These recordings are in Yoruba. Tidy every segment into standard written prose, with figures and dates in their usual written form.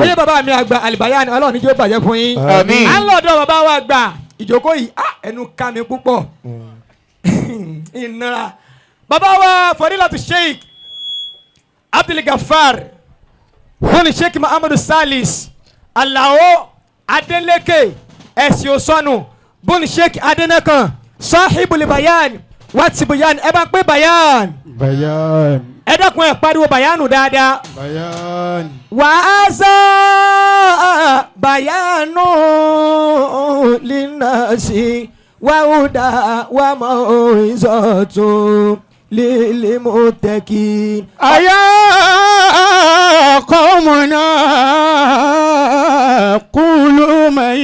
Oyè bàbá mi àgbà Alibayan, Ọlọ́run ní jẹ́ ó bàjẹ́ fún yín. Àmín. À ń lọ́dọ̀ bàbá wa àgbà. Ìjókòó yìí, ah, ẹnu ká mi púpọ̀ ìnira. Bàbá wa Fadilatu Sheikh Abdul Gafar wọn Sheikh Muhammadu Salis Alao Adeleke ẹ̀sìn òsọnù bùn Sheikh Adenakan Sahibul Bayan watibuyan. Ẹ bá ń pè bayan. Bayan. Ẹ dákun, ẹ pariwo bayanu dáadáa. Bayan. وهذا بيان للناس وهدى وموعظة للمتقين. أيا قومنا قولوا من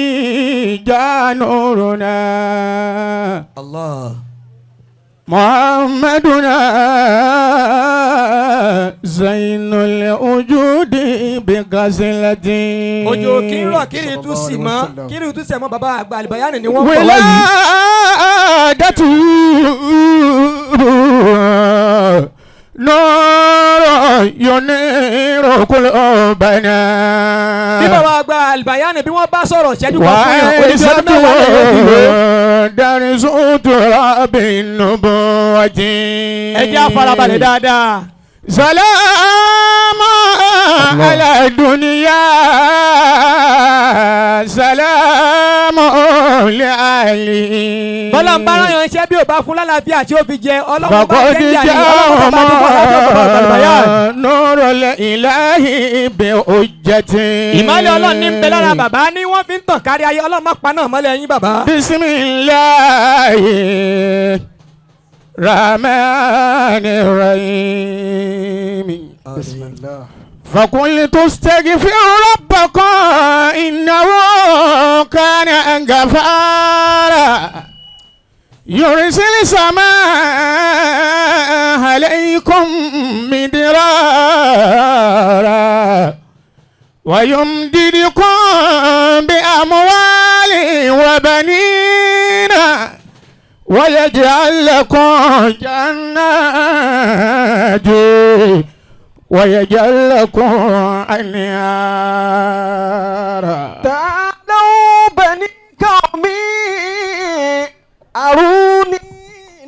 جاء نورنا. الله. محمدنا زين الوجود بغزلته. Òjò kí ń rọ̀ kiri tún sì mọ́ kiri tún sì mọ́. Bàbá àgbà Àlìbáyánì ni wọ́n pọ̀ wáyé. ولادته نور ينير قلوبنا. Bí bàbá àgbà Àlìbáyánì bí wọ́n bá sọ̀rọ̀ ṣẹ́jú kan fún yàn, oníṣẹ́ ọdún 10 lè fi lò ó. وعزته درس تراب النبوة. Ẹ jẹ́ á farabalẹ̀ dáadáa. سلام على الدنيا، سلام لأهله. Bọ́lá ń bá rán iṣẹ́, bí ò bá fún lálàáfíà tí ó fi jẹ, Ọlọ́run bá فقد jẹ́ ìyá yìí, Ọlọ́run bá dúpọ̀ láti ọ̀pọ̀ Àlìbáyánì. جاء نور الإله بحجته. Ìmọ́lẹ̀ Ọlọ́run ní ń bẹ lára bàbá ní wọ́n fi ń tàn kárí ayé. Ọlọ́run má pa náà mọ́lẹ̀ yín, bàbá. بسم الله الرحمن الرحيم. بسم الله. فقلت استغفروا ربكم إنه كان غفارا، يرسل السماء عليكم مدرارا ويمددكم بأموال وبنين ويجعل لكم جنات ويجعل لكم أنهارا. تعالوا بني قومي أروني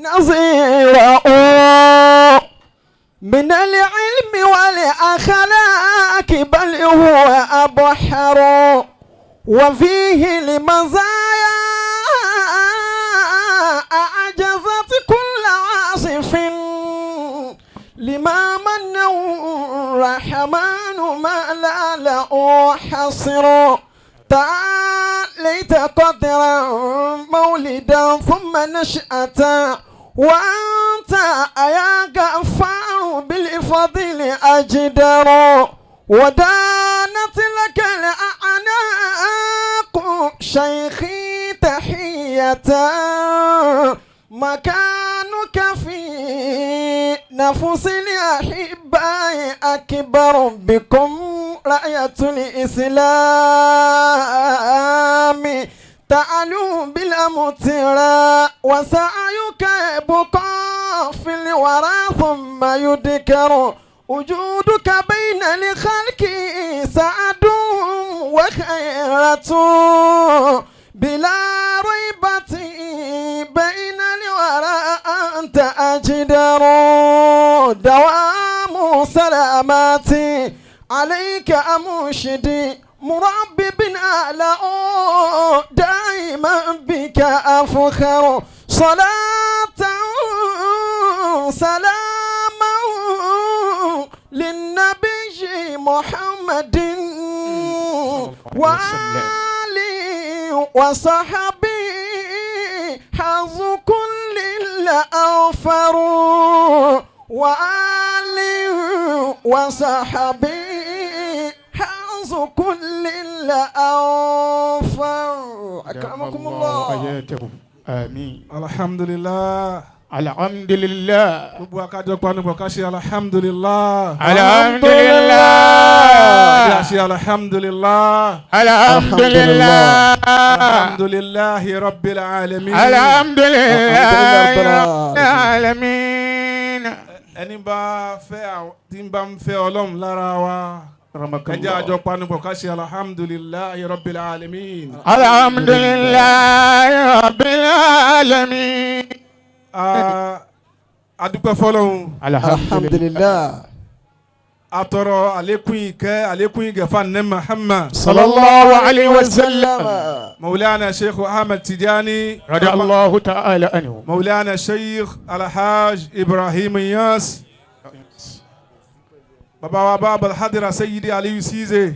نظيره من العلم والأخلاق، بل هو أبحر وفيه المزايا أعجزت كل عاصف، لما من الرحمن ما لا له حصر. تعاليت قدرا مولدا ثم نشأة، وأنت يا غفار بالفضل أجدر، ودانت لك الأعناق شيخي تحية، مكانك في نفس الأحباء أكبر، بكم راية الإسلام تعلو بلا مترى، وسعيك يبقى في الورى ثم يذكر، وجودك بين الخلق سعد وخيرة، بلا ريبة بين الورى أنت أجدر. دوام سلاماتي عليك أمرشدي مربي بن آلاء، دائما بك أفخر. صلاة سلاما للنبي محمد وآله وصحبه حظ كل الأوفر، وآله وصحبه حظ كل الأوفر. أكرمكم الله. آياته، آمين. الحمد لله. الحمد لله. Gbogbo akájọ panupọ̀ ká ṣe الحمد لله. الحمد لله. Bí a ṣe الحمد لله. الحمد لله. الحمد لله رب العالمين. الحمد لله رب العالمين. Ẹni bá fẹ́ tí ń bá ń fẹ́ Ọlọ́run lára wa. Ẹ jẹ́ àjọ panupọ̀ ká ṣe alhamdulillahi rabbil alamin. Alhamdulillahi rabbil alamin. A dúpẹ́ fọ́lọ́hun. Alhamdulillah. A tọrọ àlékún ìkẹ́, àlékún ìgẹ̀fà ní Muhammad. Sallallahu alayhi wa sallam. Maulana Sheikh Ahmed Tijani. Radiyallahu ta'ala anhu. Maulana Sheikh Alhaj Ibrahim Iyas. Baba wa Baba Alhadira Sayyidi Aliyu Size.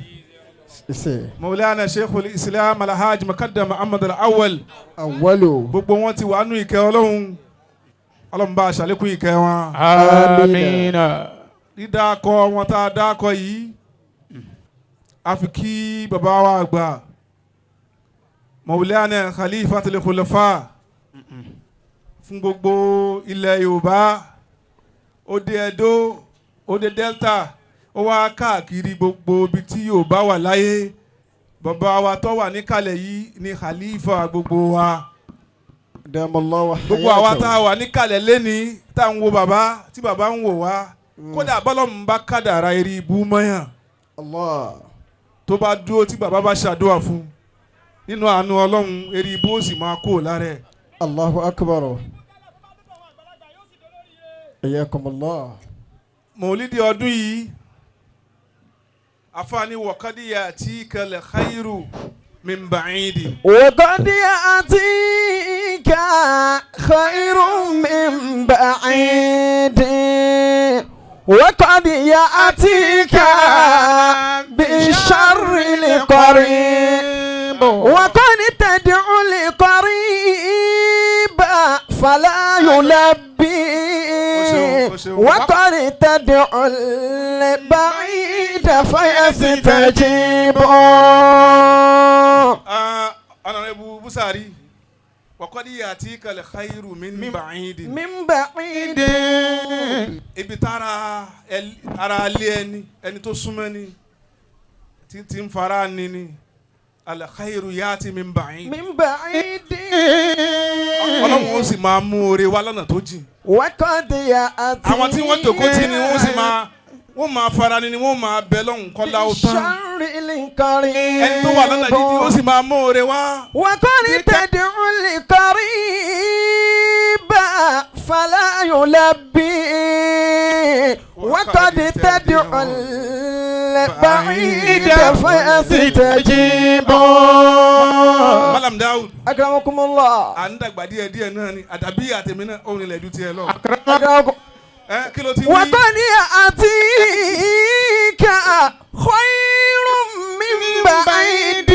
Maulana Sheikh Islam Alhaj Mukaddam Muhammad Al-Awwal. Awwalu. Gbogbo wọn ti wà nù ìkẹ́ Ọlọ́run. Ọlọ́run bá aṣàlékún ìkẹ́ wọn. Àmín. Dídákọ wọn tá a dákọ yìí, a fi kí bàbá wa àgbà Maulana Khalifatul Khulafa fún gbogbo ilẹ̀ Yorùbá. Ó dé Ẹdó, ó dé Delta, ó wá káàkiri gbogbo ibi tí Yorùbá wà láyé. Bàbá wa tó wà níkàlẹ̀ yìí ni Khalifa gbogbo wa. Gbogbo àwa tá a wà níkàlẹ̀ lẹ́ni tá à ń wo bàbá tí bàbá ń wò wá, kódà bọ́lọ́mù bá kádàrá eré ibú mọ́yàn tó bá dúró tí bàbá bá ṣàdúrà fún nínú àánú Ọlọ́run, eré ibú ó sì máa kó lára ẹ̀. Allahu akbar. Ayakumullah. Mọ̀lídìí ọdún yìí, afaani wọ̀kadìyà tí kẹlẹ̀ khairu min ba'idi. وقد يأتيك خير من بعيد وقد يأتيك بالشر القريب وقد تدعو القريب فلا يلبي وقد تدعو البعيد فيستجيب. Honorable Busari, wọ̀kadìyà tí kẹlẹ̀ khairu min ba'idi. من بعيد. Ibi tára ara lé ẹni, ẹni tó súnmọ́ ni tí ń fara ni al-khairu yati min ba'id. من بعيد. Ọlọ́run ó sì máa mú oore wá lọ́nà tó jìn. وقد يأتي Àwọn tí wọ́n jòkó tì ni wọ́n sì máa wọ́n máa fara ni wọ́n máa bẹ lọ́hùn kọ́lá ó tán. بالشر القريب. Ẹni tó wà lọ́nà jíjìn ó sì máa mú oore wá. وقد تدعو القريب فلا يلبي وقد تدعو البعيد فيستجيب. Malam Daud. أكرمكم الله. À ń dàgbà díẹ̀ díẹ̀ náà ni àdàbí àtẹ̀mí náà òun ilẹ̀ ju tiẹ̀ lọ. أكرمكم. Ẹ kí ló ti wí? وقد يأتيك خير من بعيد.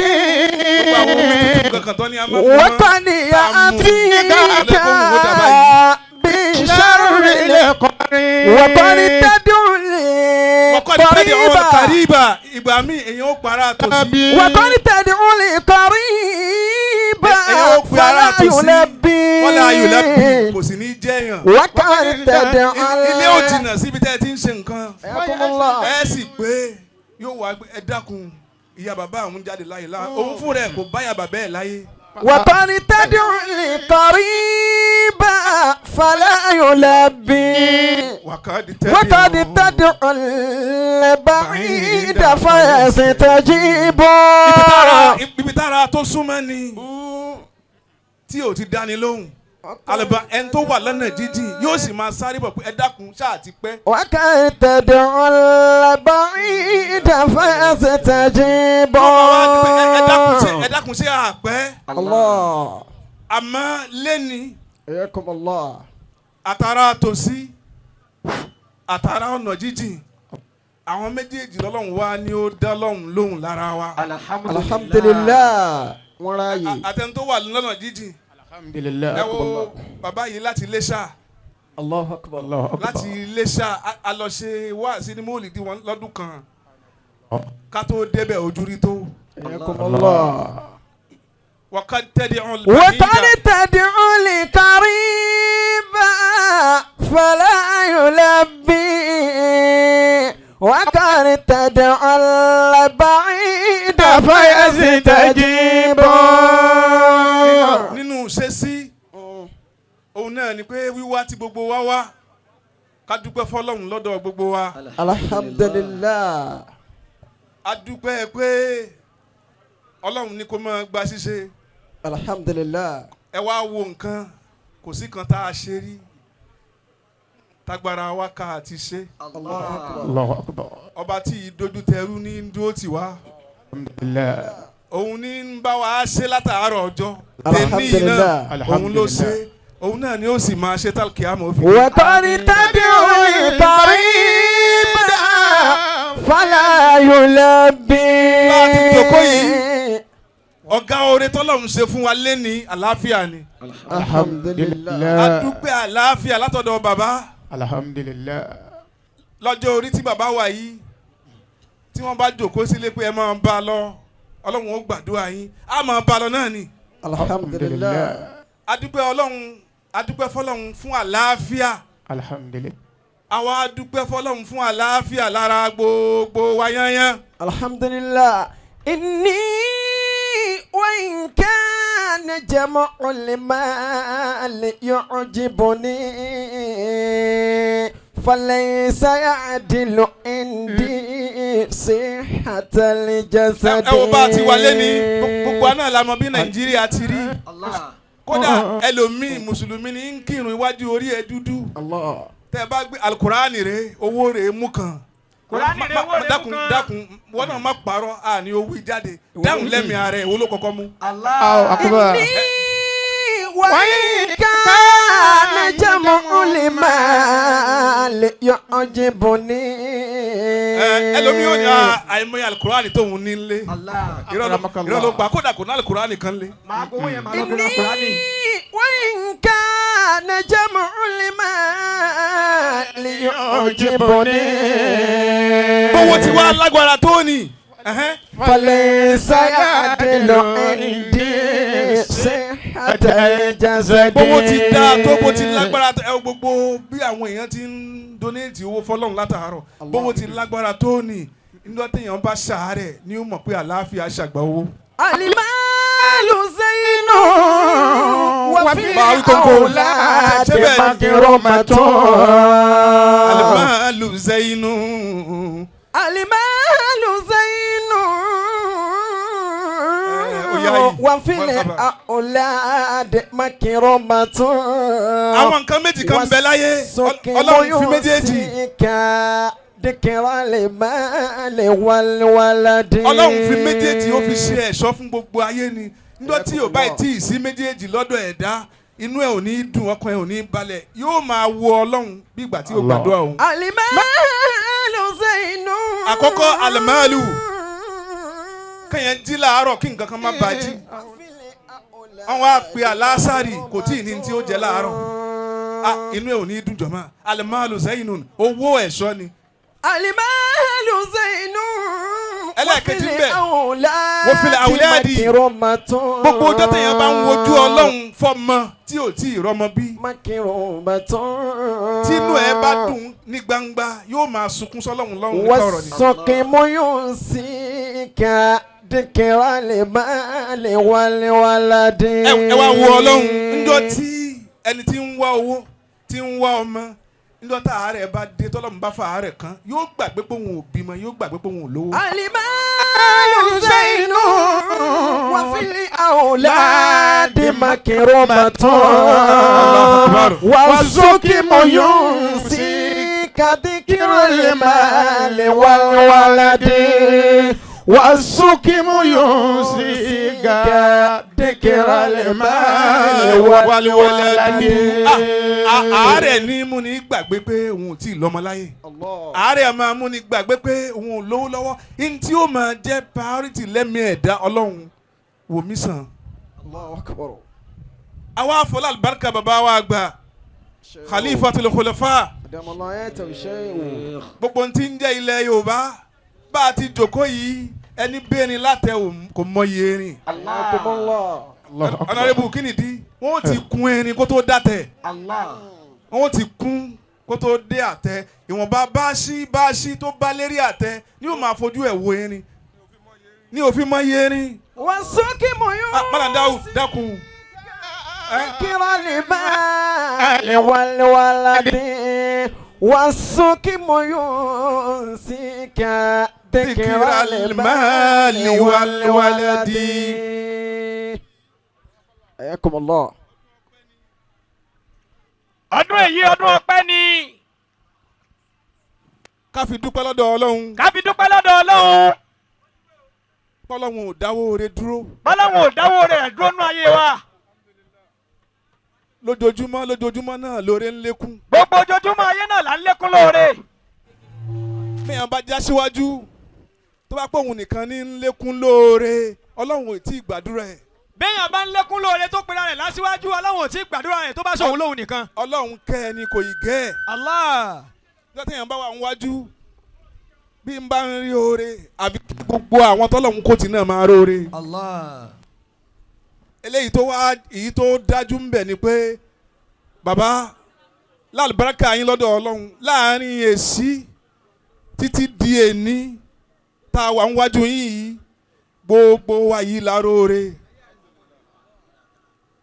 Gbogbo àwọn omi tuntun kankan tó ní a máa mú wọn. وقد يأتيك بالشر وقد تدعو Wọ́kọ́ ní tẹ́lẹ̀ ọ̀rọ̀ القريب kàríbà ìgbà míì èèyàn ó para tòsí. وقد تدعو القريب Èèyàn ó pe ara فلا tòsí. يلبي Wọ́n ayò lẹ́bí kò sì ní jẹ́yàn. وقد تدعو Ilé ò jìnnà síbi tẹ́ ẹ ti ń ṣe nǹkan. حياكم الله. Ẹ sì pé yóò wá gbé ẹ dákun, ìyá bàbá àwọn jáde láyé lá òun fún rẹ̀ kò bá ìyá bàbá ẹ̀ láyé. وقد تدعو القريب فلا يلبي Wàkàdì وقد تدعو البعيد فيستجيب. Ibi tára tó súnmọ́ ni tí ò ti dáni lóhùn, alaba ẹni tó wà lọ́nà jíjìn yóò sì máa sáré bọ̀ pé ẹ dákun ṣáà ti pẹ́. وقد تدعو البعيد فيستجيب. Wọ́n máa wá pé ẹ dákun ṣe, ẹ dákun ṣe àpẹ́. الله. Àmọ́ lẹ́ni حياكم الله. àtàrà tòsí àtàrà ọ̀nà jíjìn, àwọn méjèèjì lọ́lọ́run wá ní ó dá lọ́hùn lóhùn lára wa. Alhamdulillah, wọ́n ráàyè. Àtẹni tó wà lọ́nà jíjìn. Alhamdulillah. Ẹ wo bàbá yìí láti Iléṣà. Allahu akbar. Allahu akbar. Láti Iléṣà a lọ ṣe wáàsí ní mọ́ọ̀lì wọn lọ́dún kan, ká tó débẹ̀ ojú rí tó. حياكم الله. Wọ́n tẹ́lẹ̀ ọ̀n وقد تدعو القريب فلا يلبي وقد تدعو البعيد فيستجيب. Nínú ṣe sí òun náà ni pé wíwá tí gbogbo wa wá, ká dúpẹ́ fọlọ́run lọ́dọ̀ gbogbo wa. Alhamdulillah. A dúpẹ́ pé Ọlọ́run ní kó máa gba ṣíṣe. Alhamdulillah. Ẹ wá wo nǹkan, kò sí kan tá a ṣe rí tágbára wa ká àti ṣe. Allahu akbar. Allahu akbar. Ọba tí ìdojú tẹrú ní ń dúró tì wá, Alhamdulillah. òun ní ń bá wa ṣe látàárọ̀ ọjọ́ tèmi yìí náà. Alhamdulillah. Òun ló ṣe, òun náà ni ó sì máa ṣe tálkìámọ̀ òfin. وقد تدعو القريب فلا يلبي. Bá a ti jókòó yìí, ọ̀gá oore tọ́lọ́run ṣe fún wa lẹ́ni àlàáfíà ni. Alhamdulillah. A dúpẹ́ àlàáfíà látọ̀dọ̀ bàbá. Alhamdulillah. Lọ́jọ́ orí tí bàbá wà yìí, tí wọ́n bá jókòó sílé pé ẹ máa bá a lọ, Ọlọ́run ó gbàdúrà yín, á máa bá a lọ náà ni. Alhamdulillah. A dúpẹ́ Ọlọ́run, a dúpẹ́ fọlọ́run fún àlàáfíà. Alhamdulillah. Àwa dúpẹ́ fọlọ́run fún àlàáfíà lára gbogbo wa yányán. Alhamdulillah. إني وإن كان جمع المال يعجبني فليس يعدل عندي صحة الجسد. Ẹ wo bá a ti wà lẹ́ni, gbogbo àná la mọ̀ bí Nàìjíríà ti rí. Kódà ẹlòmíì mùsùlùmí ní ń kírun, iwájú orí ẹ dúdú. Allah. Tẹ bá gbé alukurani rẹ, owó rẹ mú kan. Kùránì rẹ̀, owó rẹ̀ mú Dákun, kan. dákun, wọn náà má parọ́, àní owó jáde, dáhùn lẹ́mìí ara ẹ̀, owó ló kọ́kọ́ mú. Allahu akbar. إني وإن كان جمع المال يعجبني. Ẹ ẹlòmíì ò ní àìmọye alukurani tóun ní lé. Irọ́ ló pa, kódà kò ní alukurani kan lé. Máa gbowó yẹn, máa lọ fi ra Kùránì. إني وإن كان جمع المال يعجبني Gbowó ti wá lágbára tó ní. Ẹhẹ́n. فليس يعدل عندي صحة الجسد. Gbowó ti dáa tó, bó ti lágbára tó, ẹ wo gbogbo bí àwọn èèyàn ti ń donate owó fọlọ́run látàárọ̀, gbowó ti lágbára tó ní, nígbà téèyàn bá ṣàárẹ̀ ni ó mọ̀ pé àlàáfíà ṣàgbà owó. المال زين وفي Máa wí kókó. الأولاد Ṣé bẹ́ẹ̀ ni? مكرمة. Alimalu zeyinu. المال زين ó yá yìí. وفي Marhaba. الأولاد مكرمة. Àwọn nǹkan méjì kan bẹ láyé, Ọlọ́run fi méjèèjì ذكر المال والولد. Ọlọ́run fi méjèèjì, ó fi ṣe ẹ̀ṣọ́ fún gbogbo ayé ni. Níjọ́ tí ò báyìí tí ì sí méjèèjì lọ́dọ̀ ẹ̀dá, inú ẹ̀ ò ní dùn, ọkàn ẹ̀ ò ní balẹ̀, yóò máa wo Ọlọ́run bí ìgbà tí ó gbàdúrà òun. المال زين. Àkọ́kọ́, alimalu, kẹyìn jí láàárọ̀ kí nǹkan kan má bàa jí, àwọn á pe alásàrì, kò tí ì ní tí ó jẹ láàárọ̀. Ah, inú ẹ̀ ò ní dùn jọ̀mọ́. Alimalu zeyinun, owó ẹ̀ṣọ́ ni. المال زين. Ẹlẹ́ẹ̀kejì ń bẹ. وفي الأولاد مكرمة. Gbogbo ọjọ́ téèyàn bá ń wojú Ọlọ́run fọ́mọ tí ò tí ì rọ́mọ bí, مكرمة. tínú ẹ bá dùn ní gbangba, yóò máa sunkún sọ́lọ́run lọ́run ní kọ̀rọ̀ ni. والسقم ينسيك ذكر المال والولد. Ẹ wá wo Ọlọ́run, ńjọ́ tí ẹni tí ń wá owó, tí ń wá ọmọ, ńjọ́ tá àárẹ̀ bá dé, tọ́lọ́run bá fa àárẹ̀ kan, yóò gbàgbé pé òun ò bímọ, yóò gbàgbé pé òun ò lówó. المال زين وفي الأولاد مكرمة. Akbar. والسقم ينسيك ذكر المال والولد. والسكم ينسيك ذكر المال والولد. Àárẹ̀ ní mú ni gbàgbé pé òun ò tí ì lọ́mọ láyé. Àárẹ̀ máa mú ni gbàgbé pé òun ò lówó lọ́wọ́. N tí ó máa jẹ́ priority lẹ́mìí ẹ̀dá, Ọlọ́run wò mí sàn. Allahu akbar. Àwa àfọlá àlùbáríkà bàbá wa àgbà, Khalifatul Khulafa, gbogbo ohun tí ń jẹ́ ilẹ̀ Yorùbá, bá a ti jòkó yìí, ẹni bẹ́ẹ̀ni látẹ̀ kò mọyì erin. Honorable kínìdí, wọ́n ti kun erin kó tó dàtẹ̀, wọ́n ti kún kó tó dé àtẹ. Ìwọ̀nba báṣí báṣí tó bá lérí àtẹ ni yóò máa fojú ẹ̀ wo erin ní òfin mọyì erin. والسقم Ah, Madam Dawu, dákun. ذكر المال والولد والسقم ينسيك ذكر المال والولد. حياكم الله. Ọdún èyí, ọdún ọpẹ́ ni. Ká fi dúpẹ́ lọ́dọ̀ Ọlọ́run. Ká fi dúpẹ́ lọ́dọ̀ Ọlọ́run. Pọ́lọ́run ò dáwọ́ oore dúró. Bọ́láwọn ò dáwọ́ rẹ̀ dúró nú ayé wa. Lójoojúmọ́ lójoojúmọ́ náà lóore ń lékún. Gbogbo ojoojúmọ́ ayé náà là ń lékún lóore. Mẹ́yàn bá já síwájú, tó bá pọ̀ òun nìkan ní ń lékún lóore, Ọlọ́run ò tí ì gbàdúrà ẹ̀. Béèyàn bá ń lékún lóore tó pera rẹ̀ lásìwájú, Ọlọ́run ò tí ì gbàdúrà rẹ̀ tó bá sọ̀hún lóhun nìkan. Ọlọ́run kẹ́ ẹni kò ì gẹ́ ẹ̀. Allah. Nígbà téèyàn bá wà níwájú, bí n bá ń rí oore, àbí kí gbogbo àwọn tọ́lọ́run kò tí náà máa róore. Allah. Eléyìí tó wá, èyí tó dájú ń bẹ̀ ni pé bàbá lálùbáríkà yín lọ́dọ̀ Ọlọ́run, láàrin èsì títí di èní tá a wà níwájú yín yìí, gbogbo wa yìí la róore,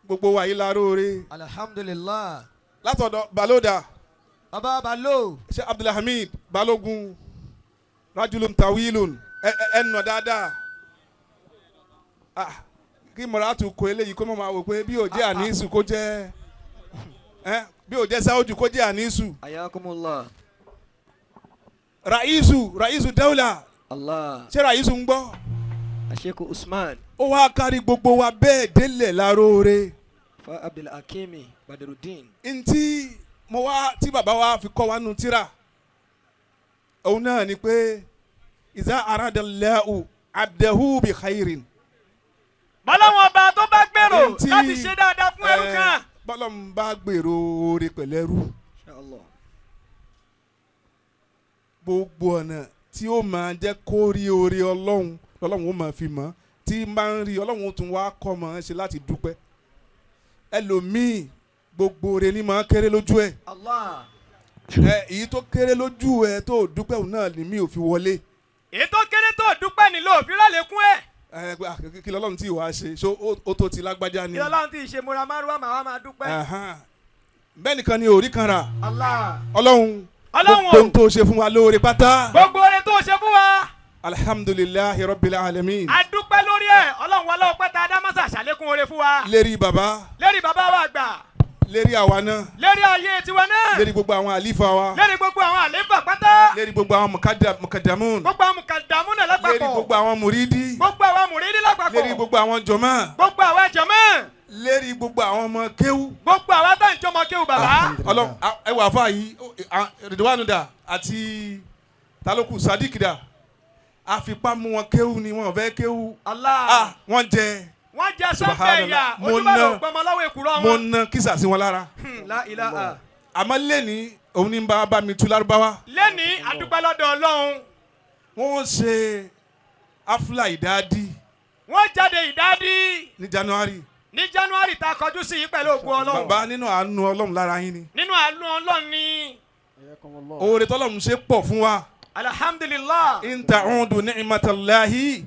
gbogbo wa yìí la róore. Alhamdulillah. Látọ̀dọ̀ Balódà. Baba Balo. Ṣe Abdulhamid Balógun, rajulun tawilun, ẹ ẹ nà dáadáa. Ah, kí mọ̀ràtù kọ eléyìí kó mọ̀ máa wò pé bí ò jẹ́ àníṣù kó jẹ́ ẹ, bí ò jẹ́ sáwọ́jù kó jẹ́ àníṣù. Ayakumullah. Raisu, raisu dawla. Allah. Ṣé raisu ń gbọ́? Asheku Usman. Ó wá kárí gbogbo wa bẹ́ẹ̀ délẹ̀ láróore. Fa Abdul Hakimi Badrudeen. Ntí mo wá tí bàbá wa fi kọ́ wa nu tíra òun náà ni pé iza aradallahu abdahu bi khairin. Bọ́láwọn ọba tó bá gbèrò Ntí, láti ṣe dáadáa fún ẹrú kan. Bọ́lọ̀ ń bá gbèrò oore pẹ̀lẹ́rú, Inshallah. gbogbo ọ̀nà tí ó máa jẹ́ kó rí oore Ọlọ́run lọ́lọ́run ó máa fi mọ̀, tí máa ń rí, Ọlọ́run ó tún wá kọ́ mọ̀ ọ́n ṣe láti dúpẹ́. Ẹlòmíì, gbogbo oore ni máa kéré lójú ẹ̀. Allah. Ẹ èyí tó kéré lójú ẹ tó dúpẹ́, òun náà ni mi ò fi wọlé. Èyí tó kéré tó dúpẹ́ nílò òfin lálẹ́kún ẹ̀. Ẹ pé, ah, kí lọ́lọ́run tí ìwà ṣe ṣó ó tó ti lágbájá ni. Kí lọ́lọ́run ti ṣe múra márùwá màá wá máa dúpẹ́. Ahan. Bẹ́ẹ̀ nìkan ni òrí kan rà. Allah. Ọlọ́run, Ọlọ́run gbogbo ohun tó ṣe fún wa lóore pátá, gbogbo oore tó ṣe fún wa, alhamdulillahi rabbil alamin. A dúpẹ́ lórí ẹ̀. Ọlọ́run wa lọ́wọ́ pẹ́ta adámọ́sà ṣàlékún oore fún wa. Lérí bàbá, lérí bàbá wa àgbà, lérí àwa náà, lérí ayé tiwa náà, lérí gbogbo àwọn àlífà wa, lérí gbogbo àwọn àléfà pátá, lérí gbogbo àwọn mukadamun, gbogbo àwọn mùkàdàmú náà lérí lápapọ̀, gbogbo àwọn mùrídí, gbogbo àwọn mùrídí lápapọ̀, lérí gbogbo àwọn jọmọ, gbogbo àwọn jàmáà, lérí gbogbo àwọn ọmọ kéwú. Gbogbo àwọn tá à ń jọmọ kéwù bàbá. Ọlọ́run, ẹ wà fún àyí Ridwanu dà àti taloku Sadiq dà, àfipá mú wọn kéwú ni wọn ò fẹ́ kéwú. Allah. Ah, wọ́n jẹ. Wọ́n jẹ sọ́ńbẹ̀ ìyà. Subhanallah. Mo Ojúbọ̀rọ̀ gbọmọ lọ́wọ́ èkúrọ́ mo wọn. ná kísà sí wọn lára. La ilaha. Àmọ́ lẹ́ni òun ní bá mi tú lárúbáwá. Lẹ́ni àdúpẹ́ lọ́dọ̀ Ọlọ́run. Wọ́n ṣe afúlà ìdádi Wọ́n jáde ìdádí ní January. ní January tá a kọjú sí yìí pẹ̀lú ògùn Ọlọ́run. Bàbá, nínú àánú Ọlọ́run lára yín ni. Nínú àánú Ọlọ́run ni. Oore tọ́lọ́run ṣe pọ̀ fún wa. Alhamdulillah. In ta'udu ni'matallahi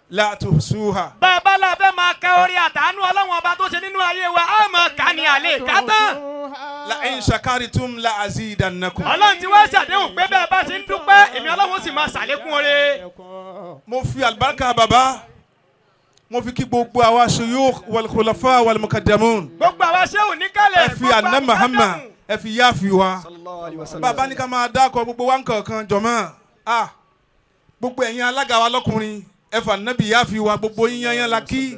la tuhsuha. Bàbá la fẹ́ máa ka orí àtàánú Ọlọ́run ọba tó ṣe nínú ayé wa, á máa kà ní àlè ká tán. La in shakaritum la azidannakum. Ọlọ́run ti wá ṣàdéhùn pé bẹ́ẹ̀ bá ti ń dúpẹ́, èmi Ọlọ́run ó sì máa ṣàlékún oore. Mo fi alibarika bàbá, mo fi kí gbogbo àwa shuyukh wal khulafa wal mukaddamun. Gbogbo àwa ṣéwù níkàlẹ̀. Ẹ fi àná Muhammad, ẹ fi yáàfi wa. Sallallahu alayhi wa sallam. Bàbá ní ká máa dákọ gbogbo wa nkankan jọmọ. Ah, gbogbo ẹ̀yin alága wa lọ́kùnrin, ẹ fà nábì yáàfi wa, gbogbo yín yányán la kí.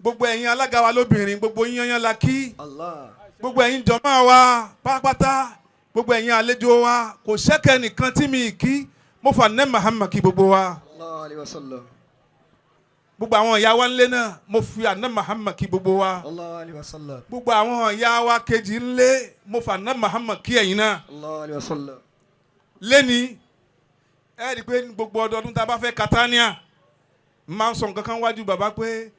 Gbogbo ẹ̀yin alága wa lóbìnrin, gbogbo yín yányán la kí. Allah. Gbogbo ẹ̀yin jọmọ wa pátápátá, gbogbo ẹ̀yin àlejò wa, kò sẹ́kẹ̀ nìkan tí mi kí. Mo fà ní Muhammad kí gbogbo wa. Sallallahu alayhi wa sallam. Gbogbo àwọn ìyá wa ńlé náà, mo fi àná Muhammad kí gbogbo wa. Sallallahu alayhi wa sallam. Gbogbo àwọn ìyá wa kejì ńlé, mo fà àná Muhammad kí ẹ̀yin náà. Sallallahu alayhi wa sallam. Lẹ́ni ẹ rí i pé ní gbogbo ọdọọdún tá a bá fẹ́ katania, máa ń sọ nǹkan kan wájú bàbá pé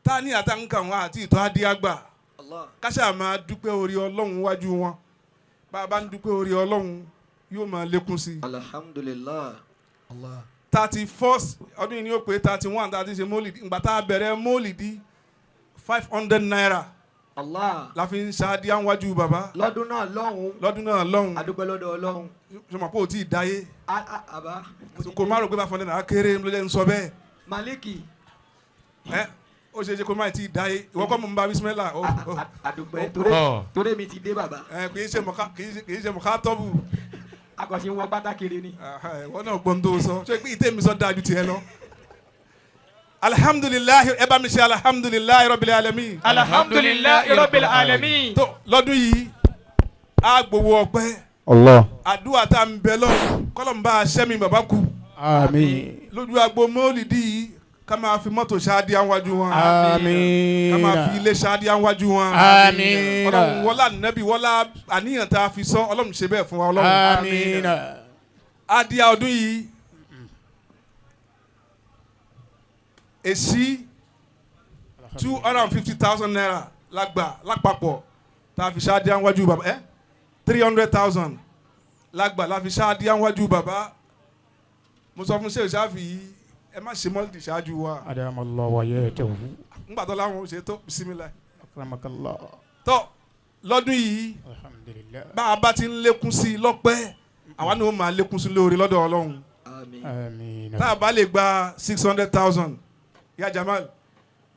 tania tá ń kà wọn àti ìtọ́ adé àgbà. Allah. Káṣá máa dúpẹ́ orí Ọlọ́run wájú wọn. Bá a bá ń dúpẹ́ orí Ọlọ́run, yóò máa lékún sí i. Alhamdulillah. Allah. 31st ọdún yìí ni ó pé 31 tá a ti ṣe mólìdí. Ìgbà tá a bẹ̀rẹ̀ mólìdí, ₦500 Allah. la fi ń ṣáàdí àwọn wájú bàbá. Lọ́dún náà lọ́hùn. Lọ́dún náà lọ́hùn. Adúpẹ́ lọ́dọ̀ Ọlọ́run. Ṣe mọ̀ pé ò tí ì dáyé? Àbá. Kò má rò pé 500 naira kéré ló jẹ́ ń sọ bẹ́ẹ̀. Maliki. Ẹ ó ṣe é ṣe kó má ti dá yé ìwọ kọ́ mọ̀ ń bá bisimilá. Àdùpẹ́ torí mi ti dé bàbá. Ẹ kì í ṣe mọ̀ká kì í ṣe mọ̀ká tọ́bù. Akọ̀sí ń wọ pátá kiri ni. Ìwọ náà gbọ́n tó sọ ṣé pé ìtẹ́ mi sọ dáa ju tiẹ̀ lọ. Alhamdulilayi, ẹ bá mi ṣe alhamdulilayi rabbil alamin. Alhamdulilayi rabbil alamin. Tó lọ́dún yìí a gbowó ọpẹ́. Allah. Àdúrà tá a ń bẹ lọ kọ́lọ́mbà sẹ́mi bàbá kú. Àmín. Lójú agbo mọ́lìdì yìí ká máa fi mọ́tò ṣáàdì àwájú wọn. Àmín. Ká máa fi ilé ṣáàdì àwájú wọn. Àmín. Ọlọ́run wọlá nẹ́bí wọlá àníyàn tá a fi sọ Ọlọ́run ṣe bẹ́ẹ̀ fún wa Ọlọ́run. Àmín. Adìyà ọdún yìí èsì 250,000 naira lágbà lápapọ̀ tá a fi ṣáàdì àwájú bàbá ẹ́ 300,000 lágbà la fi ṣáàdì àwájú bàbá. Mo sọ fún ṣé ìṣáfì yìí ẹ má ṣe mọ́lìdì ṣáájú wa. Adamallahu wa yatahu. Ńgbà tó láwọn ò ṣe tó bisimilá. Akramakallah. Tó lọ́dún yìí Alhamdulillah. bá a bá ti ń lékún sí i lọ́pẹ́ àwa ni ó máa lékún sí i lóore lọ́dọ̀ Ọlọ́run. Àmín. Àmín. Tá a bá lè gba 600,000 ya Jamal,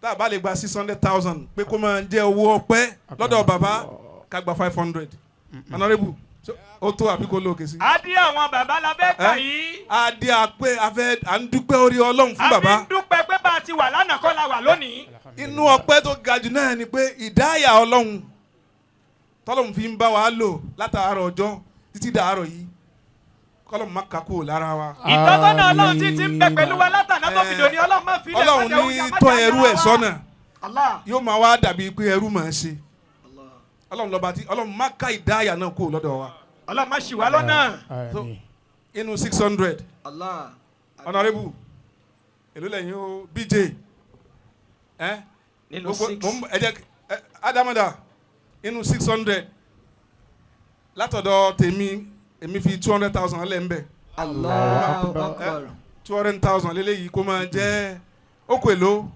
tá a bá lè gba 600,000 pé kó máa jẹ́ owó ọpẹ́ lọ́dọ̀ bàbá ká gba 500. Honorable ó tó àbí kó lóòkè sí. Adé àwọn bàbá la fẹ́ kà yìí. Adé àpé afẹ́ à ń dúpẹ́ orí Ọlọ́run fún bàbá. A fi ń dúpẹ́ pé bá a ti wà lánàá kọ́ la wà lónìí. Inú ọpẹ́ tó ga jù náà ni pé ìdáyà Ọlọ́run tọ́lọ́run fi ń bá wa lò látàárọ̀ ọjọ́ títí dàárọ̀ yìí kọ́lọ́run má kà kúrò lára wa. Ìtọ́sọ́nà Ọlọ́run ti ti ń bẹ pẹ̀lú wa látàná tó fi dòní Ọlọ́run má fi ilẹ̀ Ọlọ́run ní tọ́ ẹrú ẹ̀ sọ́nà yóò máa wá dàbí pé ẹrú máa ṣe. Ọlọ́run lọ́ba tí Ọlọ́run má ká ìdáyà náà kúrò lọ́dọ̀ wa. Ọlọ́run má ṣì wá lọ́nà. Inú 600. Honorable èló lẹ́yìn o BJ nínú 6 ẹ jẹ́ Adamada inú 600 látọ̀dọ̀ tèmi èmi fi 200,000 lẹ́ ń bẹ̀. Allahu Akbar. 200,000 lélẹ́yìí kó máa jẹ́ okò èlò.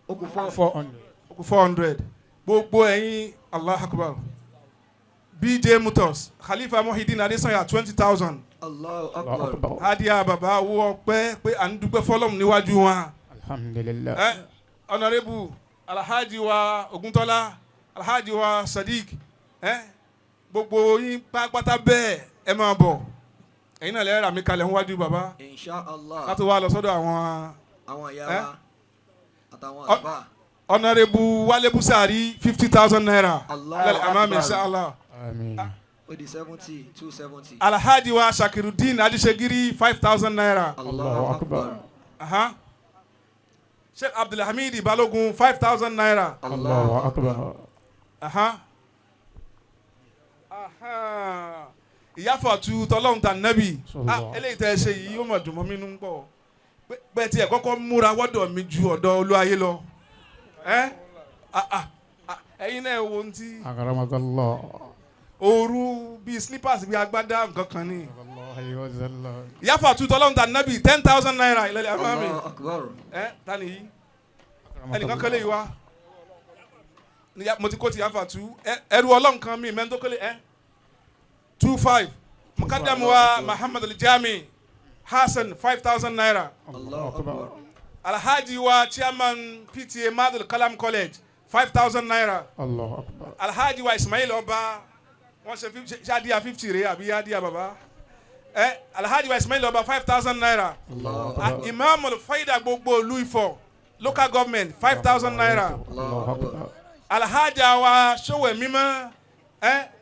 Okò 400. Okò 400 gbogbo ẹ̀yin Allahu Akbar. BJ Motors Khalifa Muhyiddin Adesanya 20,000. Allahu Akbar. Hadiya baba owó ọpẹ́ pé à ń dúpẹ́ fọlọ́mù níwájú wọn. Alhamdulillah. Honorable Alhaji wa Oguntola Alhaji wa Sadiq gbogbo yín pátápátá bẹ́ẹ̀ ẹ máa bọ̀ ẹ̀yin náà lẹ́yìn rà mí kalẹ̀ níwájú baba. Insha Allah. Láti wá lọ sọ́dọ̀ àwọn ìyá wa àtàwọn àlùfáà. Honorable Wale Busari 50,000 naira. Allahu Akbar. Insha Allah. Àmín. Ó di 70, 270. Alhaji wa Shakirudin Adisegiri 5,000 naira. Allahu Akbar. Sheikh Abdulhamid Balogun 5,000 naira. Allahu Akbar. Ìyáfọ̀ tu tọ́lọ́hún ta nẹ́bì. Eléyìí tẹ́ ẹ ṣe yìí yóò mọ̀ dùn mọ́ mi nú pọ̀. Bẹ́ẹ̀ tí ẹ kọ́kọ́ múra wọ́dọ̀ mi ju ọ̀dọ̀ Olúwayé lọ. Ẹ̀yin náà wo ohun tí. Akramakallah. Òru bíi slippers bíi agbádá nǹkan kan ni. Ìyáfọ̀ tu tọ́lọ́hún ta nẹ́bì 10,000 naira ìlẹ̀lẹ̀ àmọ́ mi. Ta ni yìí? Ẹnìkan kọ́lé yìí wá. Mo ti kó ti yáfà tú ẹrú Ọlọ́run kan mi mẹ́ńtó kọ́lé 2,500. Mukadamu wa Muhammad Aljami Hassan 5,000 naira. Allahu Akbar. Alhaji wa chairman PTA Madul Kalam College 5,000 naira. Allahu Akbar. Alhaji wa Ismail Ọba wọ́n ṣe ṣáàdìyà 50 rẹ̀ àbí yáàdìyà bàbá. Alhaji wa Ismail Ọba 5,000 naira. Imam Al-Faida gbogbo ìlú Ifọ̀ local government 5,000 naira. Allahu Akbar. Alhaja wa Sowẹ̀ mímọ́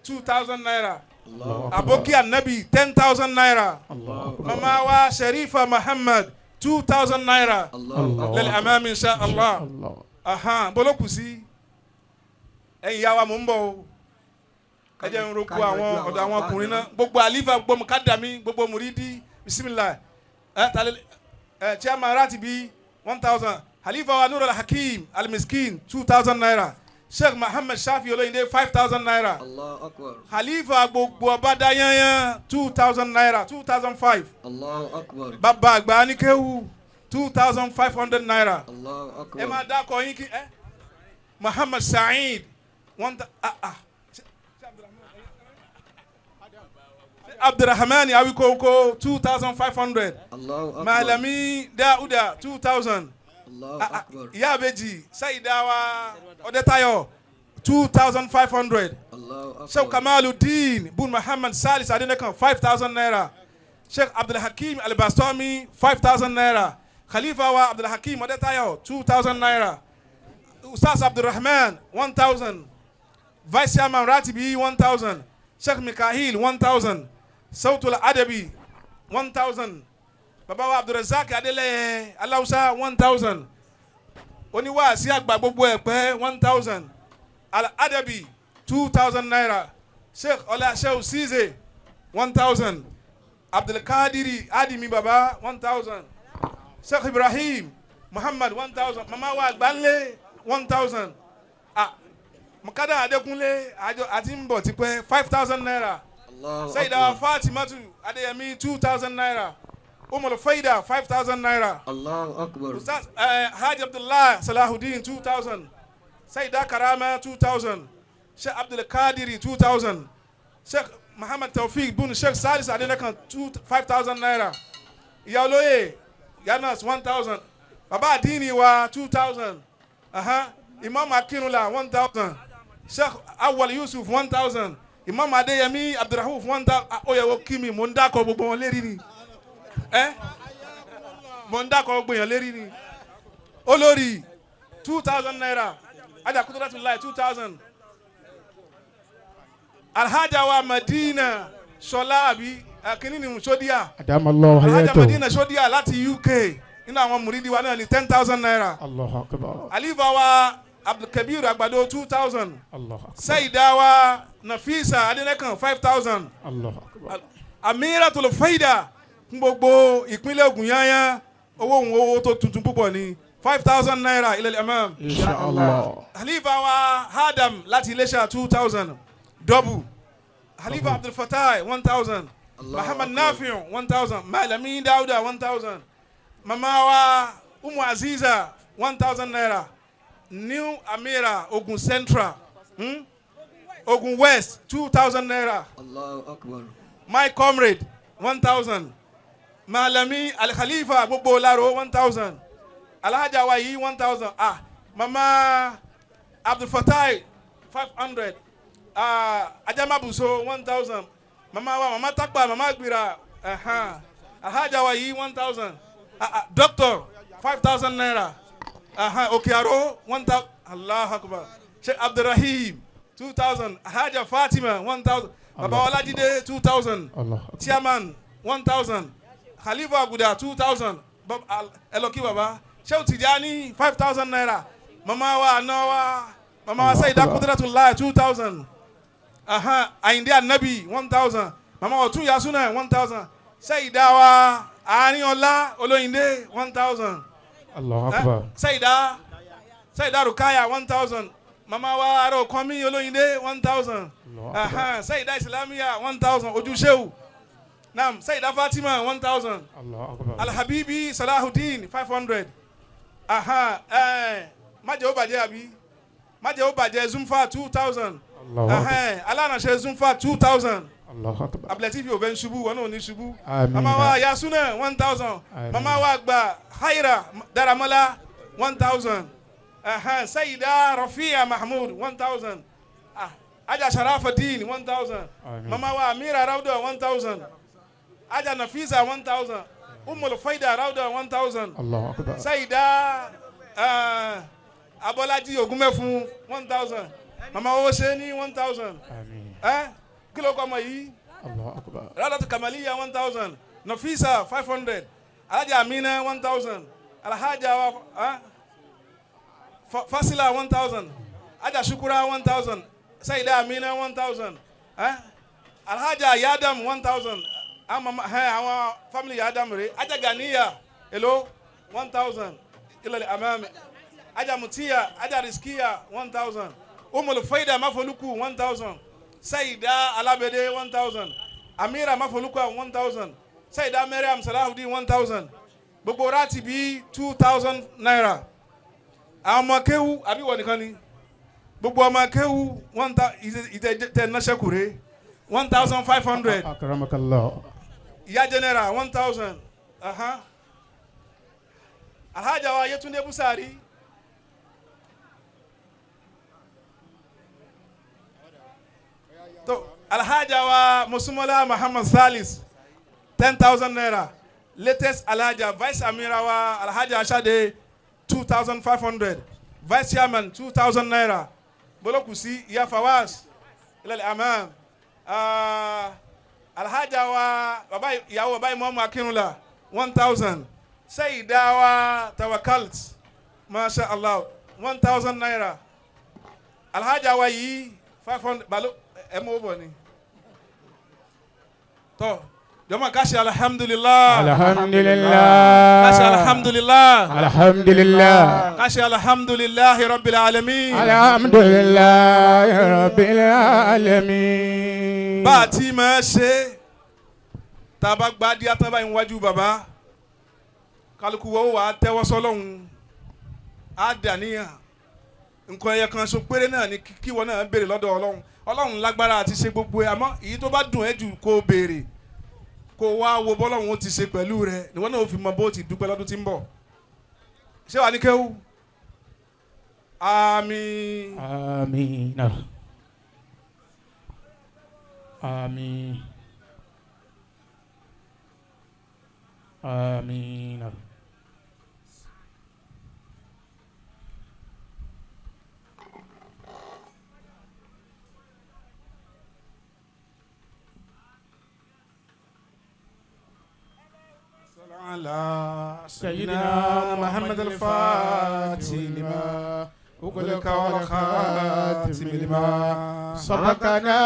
2,000 naira. Aboki Anabi 10,000 naira. Mama wa Sharifa Muhammad 2,000 naira. Lẹ́lẹ̀ amami insha Allah. Boloku sí. Ẹ̀yin ya wa mò ń bọ̀ o. Ẹ jẹ́ n roko àwọn ọ̀dọ̀ àwọn ọkùnrin náà. Gbogbo àlífà gbogbo mukadami gbogbo muridi bisimilah. Chairman Ratibi 1,000. Halifa wa Nurul Hakim Al-Miskin 2,000 naira. Sheikh Muhammad Shafi Olóyìndé 5,000 naira. Allahu Akbar. Halifa gbogbo ọba dayanyan 2,000 naira 2,500. Allahu Akbar. Bàbá àgbà Anikewu 2,500 naira. Allahu Akbar. Ẹ máa dákọ̀ yín kí ẹ. Muhammad Saheed Abdulrahman Awikoko, 2,500. Allahu Akbar. Malami Dauda, 2,000. Allahu Akbar. Ìyá Abeji Saidawa Ọdẹtayọ, 2,500. Allahu Akbar. Sheikh Kamaluddin Bun Muhammad Salis Adenekan, 5,000 naira. Sheikh Abdulhakeem Albastami, 5,000 naira. Khalifa wa Abdulhakeem Ọdẹtayọ, 2,000 naira. Ustaz Abdulrahman, 1,000. Vice Chairman Ratibi, 1,000. Sheikh Mikahil, 1,000. Sautul Adabi, 1,000. Baba wa Abdulrazak Adeleye Alausa, 1,000. Oníwàásí àgbà gbogbo ẹ̀pẹ́, 1,000. Al-Adabi, 2,000 naira. Sheikh Ọlá Sheikh Size, 1,000. Abdulkadiri Adimi Baba, 1,000. Sheikh Ibrahim Muhammad, 1,000. Mama wa Agbanle, 1,000. Ah, Mukada Adekunle àjọ àti ń bọ̀ tipẹ́, 5,000 naira. Allahu Sayida Akbar. Fatimatu Adeyemi, 2,000 naira. Umar Faida, 5,000 naira. Allahu Akbar. Ustaz Haji Abdullah Salahuddin, 2,000. Sayida Karama, 2,000. Sheikh Abdul Qadiri, 2,000. Sheikh Muhammad Tawfiq Bun Sheikh Salis Adenekan, 2 5,000 naira. Ìyá olóyè Yanas, 1,000. Baba Adini wa, 2,000. Imam Akinula, 1,000. Sheikh Awal Yusuf, 1,000. Imam Adeyemi Abdulrahuf, 1,000. Ó yẹ kó kí mi, mò ń dákọ̀ gbogbo wọn lérí ni. Ẹ́ mò ń dákọ̀ gbogbo èèyàn lérí ni. Olórí, 2,000 naira. Ajá Kudratullahi, 2,000. Alhaja wa Madina Ṣọlá àbí akínní ni Ṣódíà. أدام الله Alhaja حياته. Madina Ṣódíà láti UK, nínú àwọn mùrídìí wa náà ní, 10,000 naira. الله أكبر. Alifa wa Abdulkabir Agbado, 2,000. الله أكبر. Saida wa Nafisa Adenekan, 5,000. الله أكبر. Amiratul Faida fún gbogbo ìpínlẹ̀ Ògùn yányá, owó òun owó tó tuntun púpọ̀ ní, 5,000 naira ilal imam. إن شاء الله. Halifa wa Adam láti Iléṣà, 2,000 double. Halifa Abdul Fatai, 1,000. Allahu Muhammad Akbar. Nafiu, 1,000. Malami Dauda, 1,000. Mama wa Umu Aziza, 1,000 naira. New Amira Ogun Central, Ogun West, 2,000 naira. Allahu Akbar. My comrade, 1,000. Malami Al Khalifa gbogbo Laro, 1,000. Alhaja wa yìí, 1,000. Ah, Mama Abdul Fatai, 500. Ah, Ajamabuso, 1,000. Mama wa Mama Takpa, Mama Gbira, Alhaja wa yìí, 1,000. Ah, ah, doctor, 5,000 naira. Okearo, 1,000. Allah Akbar. Sheikh Abdulrahim, 2,000. Alhaja Fatima, 1,000. Baba Olajide, 2,000. الله أكبر. Chairman, 1,000. Khalifa Aguda, 2,000. Eloki baba Shehu Tijani, 5,000 naira. Mama wa anawa mama wa Saida Kudratullah, 2,000. Ayinde Anabi, 1,000. Mama Ọtún Yasuna, 1,000. Saida wa Arinola Olóyìndé, 1,000. الله أكبر. Saida Rukaya, 1,000. Mama wa Aro Kwami Olóyìndé, 1,000. الله أكبر. Saida Islamia, 1,000. Ojúṣewu nam Saida Fatima, 1,000. الله أكبر. Alhabibi Salahudeen, 500. Májẹ̀ ó bàjẹ́ àbí májẹ̀ ó bàjẹ́ Zumfa, 2,000. الله أكبر. Alánàṣẹ Zumfa, 2,000. الله أكبر. Abdulatif yóò bẹ ń ṣubú, wọn náà ò ní ṣubú. Àmín. Mama wa Yasuna, 1,000. Àmín. Mama wa gba Haira Daramola, 1,000. Sayida Rafia Mahmood, 1,000. Aja Sharafadeen, 1,000. Àmín. Mama wa Amira Rauda, 1,000. Aja Nafisa, 1,000. Umul Faida Rauda, 1,000. الله أكبر. Sayida Abọ́lájí Ogunmẹ́fun, 1,000. Mama owó ṣe ní, 1,000. آمين. Ẹ kí ló kọ́ ọmọ yìí? الله أكبر. Radatu Kamaliya, 1,000. Nafisa, 500. Alhaja Amina, 1,000. Alhaja Fasila, 1,000. Aja Shukura, 1,000. Saida Amina, 1,000. Alhaja Yadam, 1,000. Àwọn family Yadam rè. Aja Ganiya hello, 1,000. Ilal amami. Aja Mutiya, Aja Riskiya, 1,000. Umul Faida Mafoluku, 1,000. Saida Alabede, 1,000. Amira Mafoluku, 1,000. Saida Mariam Salahudeen, 1,000. Gbogbo rati bí 2,000 naira. Àwọn ọmọ kéwú àbí wọ́n nìkan ni gbogbo ọmọ kéwú one thousand ìtẹ náṣẹ́kùrẹ́. 1,500. Akramakallah. Ìyá general, 1,000. Alhaja wa Yetunde Busari. Tó alhaja wa Musumola Muhammad Salis, 10,000 naira. Latest alhaja vice amira wa alhaja Asade, 2,500. Vice chairman, 2,000 naira. Bolokusi ìyá Fawaz ilal amam. Alhaja wa baba ìyàwó baba Imam Akinula, 1,000. Sayida wa Tawakalt, masha Allah, 1,000 naira. Alhaja wa yìí 500 balo ẹ mọ bọ ni. Tọ jọmọ ká ṣe alhamdulillah. Alhamdulillah. Ká ṣe alhamdulillah. Alhamdulillah. Ká ṣe alhamdulillahi rabbil alamin. Alhamdulillah rabbil alamin. Bá a ti máa ṣe tá a bá gba díẹ̀ tán báyìí níwájú bàbá, kálukú wọ́n wà á tẹ́wọ́ sọ́lọ́hún, á dàníyàn nǹkan ẹyẹ kan so péré náà ni kí wọn náà béèrè lọ́dọ̀ Ọlọ́run. Ọlọ́run lágbára àti ṣe gbogbo ẹ̀, àmọ́ èyí tó bá dùn ẹ́ jù kó o béèrè, kó o wá wo bọ́lọ́run ó ti ṣe pẹ̀lú rẹ, níwọ́n náà ó fi mọ bó ti dúpẹ́ lọ́dún tí ń bọ̀. Ṣé wàá ní kéwú? Àmín. Àmín. Àmín. Àmín. على سيدنا محمد الفاتح لما أغلق والخاتم لما سبقنا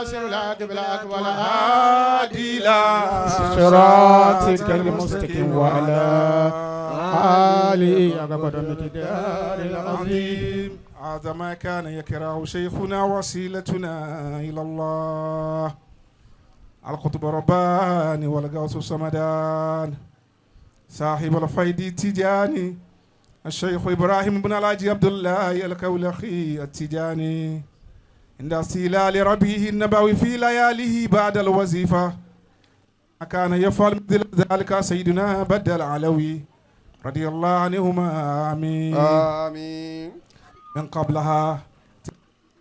سر العاقب الأكبر والهادي إلى صراطك المستقيم وعلى آله حق قدر مقدار العظيم. العظيم. هذا ما كان يكره شيخنا وسيلتنا إلى الله القطب الرباني والغوث الصمدان صاحب الفيد التجاني الشيخ إبراهيم بن الحاج عبد الله الكولخي التجاني عند استيلال ربه النبوي في لياليه بعد الوظيفة. كان يفعل مثل ذلك سيدنا بدر العلوي رضي الله عنهما. آمين. آمين. من قبلها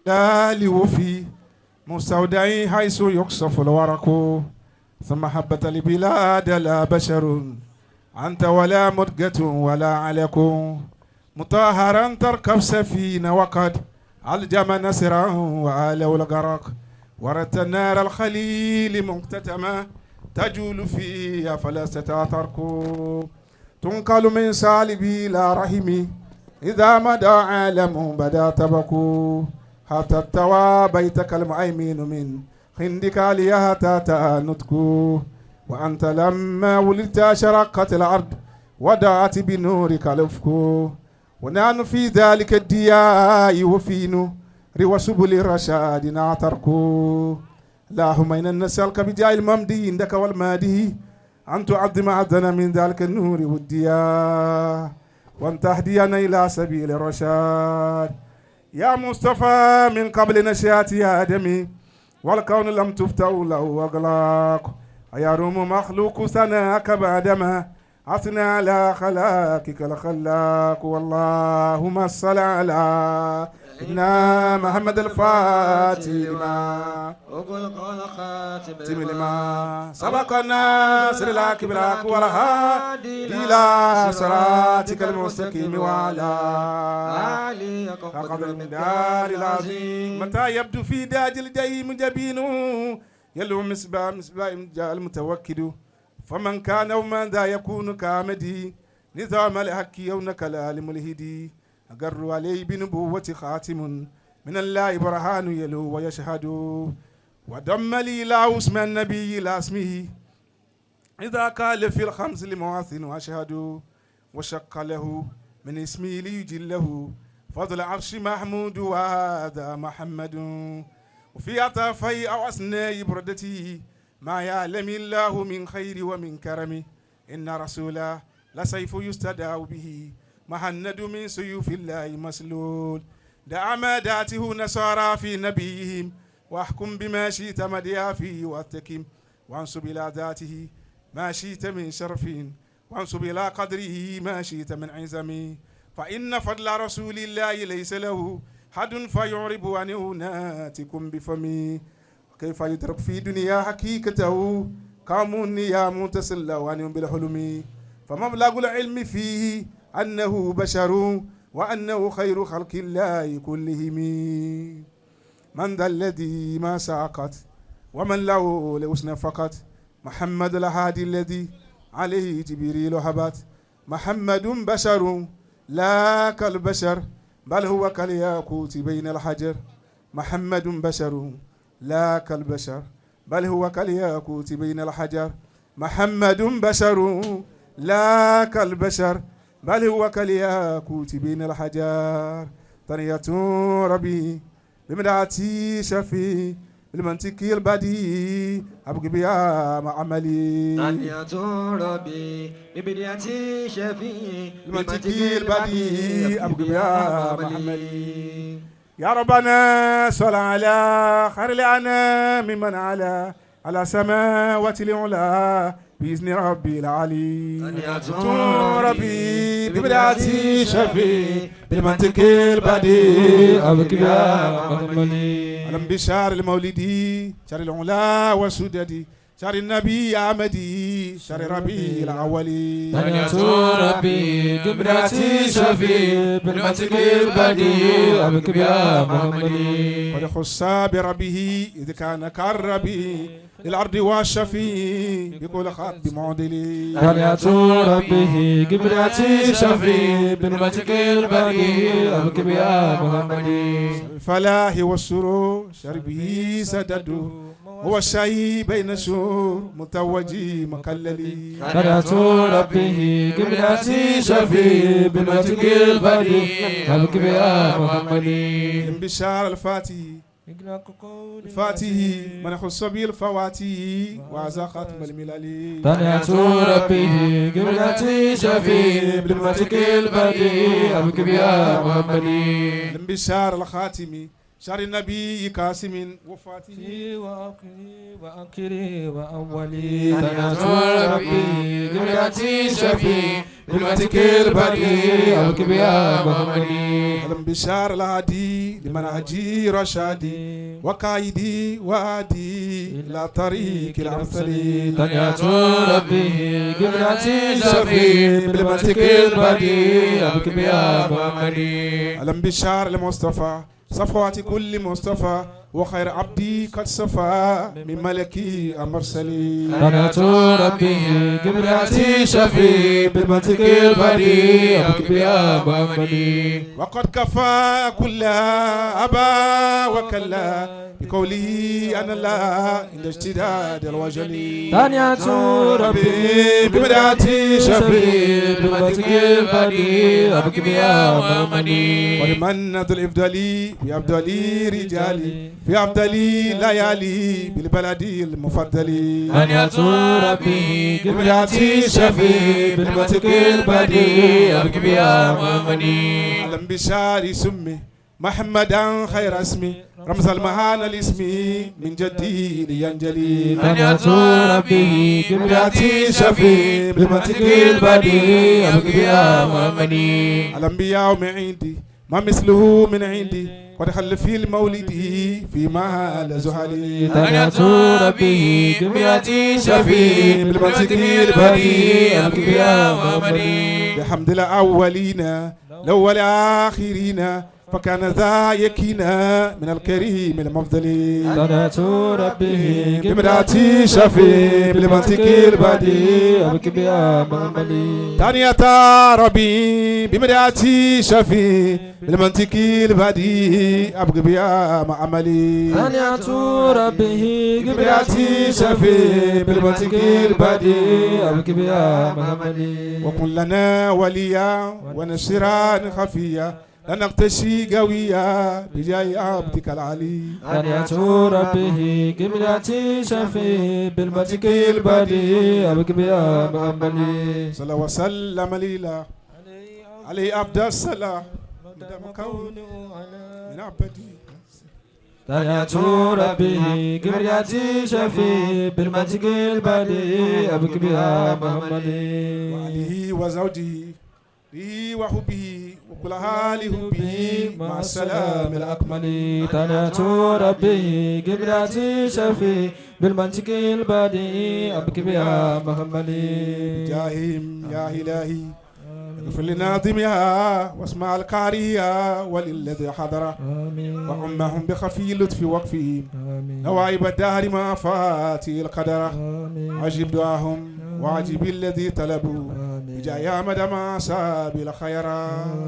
تلال وفي مستودع حيث يقصف الورق ثم حبت البلاد لا بشر أنت ولا مدقة ولا علق مطهرا تركب سفينة وقد الجم نسرا وآلو الغرق وردت النار الخليل مقتتما تجول فيها فلا ترك تنقل من سالبي إلى رحمي إذا مدى عالم بدا تبكو حتى التوى بيتك المؤمن من خندك عليها تاتا نتكو وأنت لما ولدت شرقت الأرض ودعت بنورك الأفق ونحن في ذلك الدياء وفين وسبل الرشاد نعتركو. اللهم إنا نسألك بجاه الممدي عندك والمادي أن تعظم عبدنا من ذلك النور والدياء وأن تهدينا إلى سبيل الرشاد يا مصطفى من قبل نشأة آدم والكون لم تفتح له أغلاق أيروم مخلوق ثناك بعدما أثنى على خلاقك الخلاق. واللهم صل على سيدنا محمد الفاتح لما أغلق والخاتم لما سبق الناصر الحق بالحق والهادي إلى صراطك المستقيم وعلى آله قدر المقدار العظيم. متى يبدو في داج الجحيم جبينه يلو مصباح مصباح المتوكد فمن كان ومن ذا يكون كامدي نظام الحق يوم كلال ملهدي أقر عليه بنبوة خاتم من الله برهان يلو ويشهد ودم لي لا اسم النبي لا اسمه إذا قال في الخمس لمواثن وأشهد وشق له من اسمه ليجله فضل عرش محمود وهذا محمد وفي أطافي أو أثناء بردته ما يعلم الله من خير ومن كرم إن رسولا لسيف يستدعى به مهند من سيوف الله مسلول دعا ما داته نصارى في نبيهم واحكم بما شئت مديا فيه واتكم وانسب إلى ذاته ما شئت من شرف وانسب إلى قدره ما شئت من عزم فإن فضل رسول الله ليس له حد فيعرب عنه ناتكم بفمي كيف يدرك في دنيا حقيقته قام نيام تسلوا عنهم بالحلم فمبلغ العلم فيه أنه بشر وأنه خير خلق الله كلهم من ذا الذي ما ساقت ومن له لحسن فقط محمد الهادي الذي عليه جبريل هبت محمد بشر لا كالبشر بل هو كالياقوت بين الحجر محمد بشر لا كالبشر بل هو كالياقوت بين الحجر محمد بشر لا كالبشر بل هو كالياقوت بين الحجر ثانية ربي بمدعتي شفي بالمنطق البديع أبقي بها مع عملي ثانية ربي ببدعتي شفي بالمنطق البديع أبقي بها مع عملي يا ربنا صل على خير الأنام من على على سماوات العلا بإذن ربي العلي ربي ببدعتي شفي بالمنطق البديع أبقي بها مع عملي ألم بشار المولدي شار العلا والسددي شار النبي أحمدي شار ربي الأولي ثانية ربي قبلتي شفي بالمنطق البديع أبقي بها محمدي قد خص بربه إذ كان كالربي للأرض والشفي بكل خط معدلي ثانية ربه قبلتي شفي بالمنطق البديع أبقي بها محمدي الفلاح والسرور شربه سدده هو الشيء بين الشهور متوجي مكللي ثانية ربه قبلتي شفي بالمنطق البديع أبقي بها محمدي بشار الفاتح الفاتح من خص بالفواتح وعزقت الملل ثانية ربه قبلتي شفي بالمنطق البديع أبقي بها محمدي بشار الخاتم شار النبي قاسم وفاته وأنكري وأولي ثانية ربي قبلتي شفي بالمنطق البديع أبقي بها محمدي ألم بشار الهادي لمنهجي رشادي وقايدي وادي إلى طريق الأمثل ثانية ربي قبلتي شفي بالمنطق البديع أبقي بها محمدي ألم بشار المصطفى صفوات كل مصطفى وخير عبدي قد صفى من ملكي أمرسلي ثانية ربي قبلتي شفي بالمنطق البديع أبقي بها محمدي وقد كفى كلها أبا وكلا بقوله أنا لا عند اشتداد الوجل ثانية ربي ببدعتي شفي بالمنطق البديع أبقي بها محمدي ولمن ذو الإفضال بأفضل رجالي في أفضل ليالي بالبلد المفضل ثانية ربي قبلتي شفي بالمنطق البديع أبقي بها محمدي ألم بشار سمي محمدا خير اسمي رمز المهانة الاسم من جدي لينجلي ثانية ربي قبلتي شفي بالمنطق البديع أبقي بها محمدي الأنبياء من عندي ما مثله من عندي قد خل في المولد في مال زحلي ثانية ربي قبلتي شفي بالمنطق البديع أبقي بها محمدي بحمد الأولين الأول آخرين فكان ذا يكينا من الكريم المفضل ثانية ربه بمدعتي شفي بالمنطق البديع أبقي بها محمدي ثانية ربي بمدعتي شفي بالمنطق البديع أبقي بها مع عملي ثانية ربه بمدعتي شفي بالمنطق البديع أبقي بها محمدي وكن لنا وليا ونصيرا خفيا لنقتشي قويا بجاه عبدك العلي ثانية ربه قبلتي شفي بالمنطق البديع أبقي بها محمدي صلى وسلم ليلى عليه أفضل الصلاة مدام كونه من عبدي. تحية ربه كبرياتي شفي بالمنطق البديع أبك بها محمدي. وآله وزوجه لي وحبه وكل حال حبه مع السلام الأكمل. تحية ربه كبرياتي شفي بالمنطق البديع أبك بها محمدي. جاههم يا إلهي اغفر لناظمها واسمع القارئها وللذي حضر. آمين. وعمهم بخفي لطف وقفهم آمين. نوائب الدهر ما فاتي القدر. آمين. عجب دعاهم وعجب الذي طلبوا. آمين. بجاه أحمد ما ساب الخير.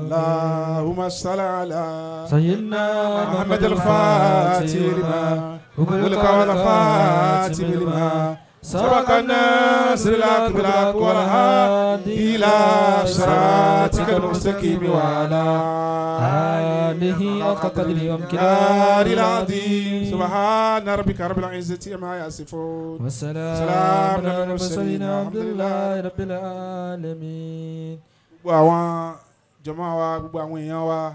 اللهم صل على سيدنا محمد الفاتح لما أغلق والخاتم لما سبق الناصر الحق بالحق والهادي إلى صراطك المستقيم وعلى آله حق قدره الدار ومقداره العظيم. سبحان ربك رب العزة عما يصفون. والسلام سلام على على المرسلين المرسلين. الحمد الحمد لله رب العالمين. Gbogbo àwọn jọmọ wa, gbogbo àwọn èèyàn wa,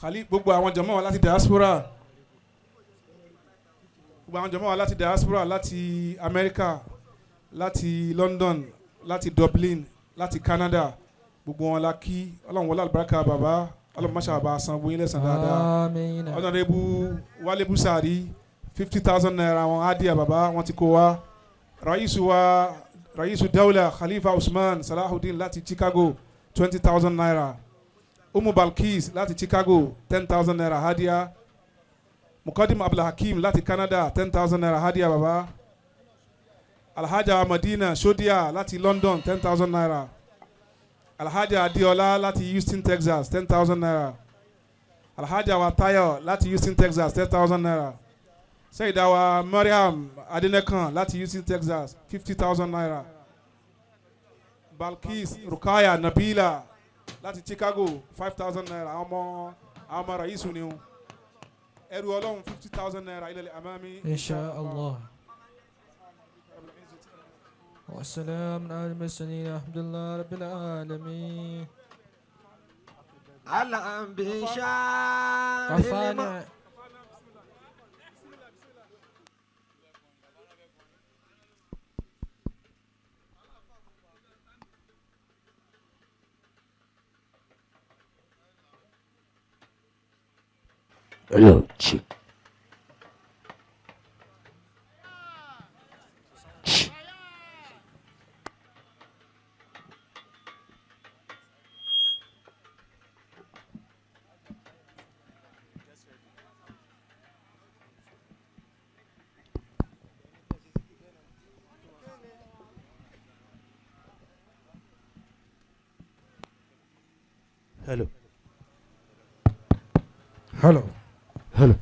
Khali, gbogbo àwọn jọmọ wa láti diaspora, gbogbo àwọn jọmọ wa láti diaspora, láti Amẹ́ríkà, láti London, láti Dublin, láti Canada, gbogbo wọn la kí. Ọlọ́run wọlé àlùbáríkà bàbá, Ọlọ́run máṣá bá san gbóyin lẹ́sàn dáadáa. آمين. Honorable Wale Busari, ₦50,000 wọn á di àbàbá wọn ti kó wa. Raisu wa, Raisu Dawla Khalifa Usman Salahuddin láti Chicago, ₦20,000. Umu Balkis láti Chicago, ₦10,000 hadiya. Mukadim Abdulhakeem láti Canada, ₦10,000 hadiya baba. Alhaja Madina Shodia láti London, ₦10,000. Alhaja Adiola láti Houston, Texas, ₦10,000. Alhaja Watayo láti Houston, Texas, ₦10,000. Seyida Mariam Adenekan láti Houston, Texas, ₦50,000. Balkis Rukaya Nabila láti Chicago, ₦5,000. Àwọn ọmọ Raisu ni o. Ẹrú Ọlọ́run, ₦50,000 ilẹ̀ amami. إن شاء الله. والسلام على المرسلين الحمد لله رب العالمين. ألم بشار قفانا. Hello, check. Hello. Hello. Hello.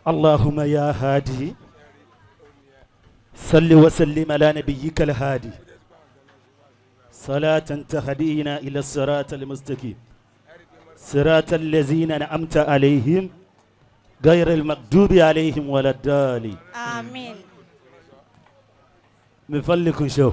اللهم يا هادي صل وسلم على نبيك الهادي صلاة تهدينا إلى الصراط المستقيم، صراط الذين أنعمت عليهم غير المغضوب عليهم ولا الضالين. آمين. من فضلكم شو.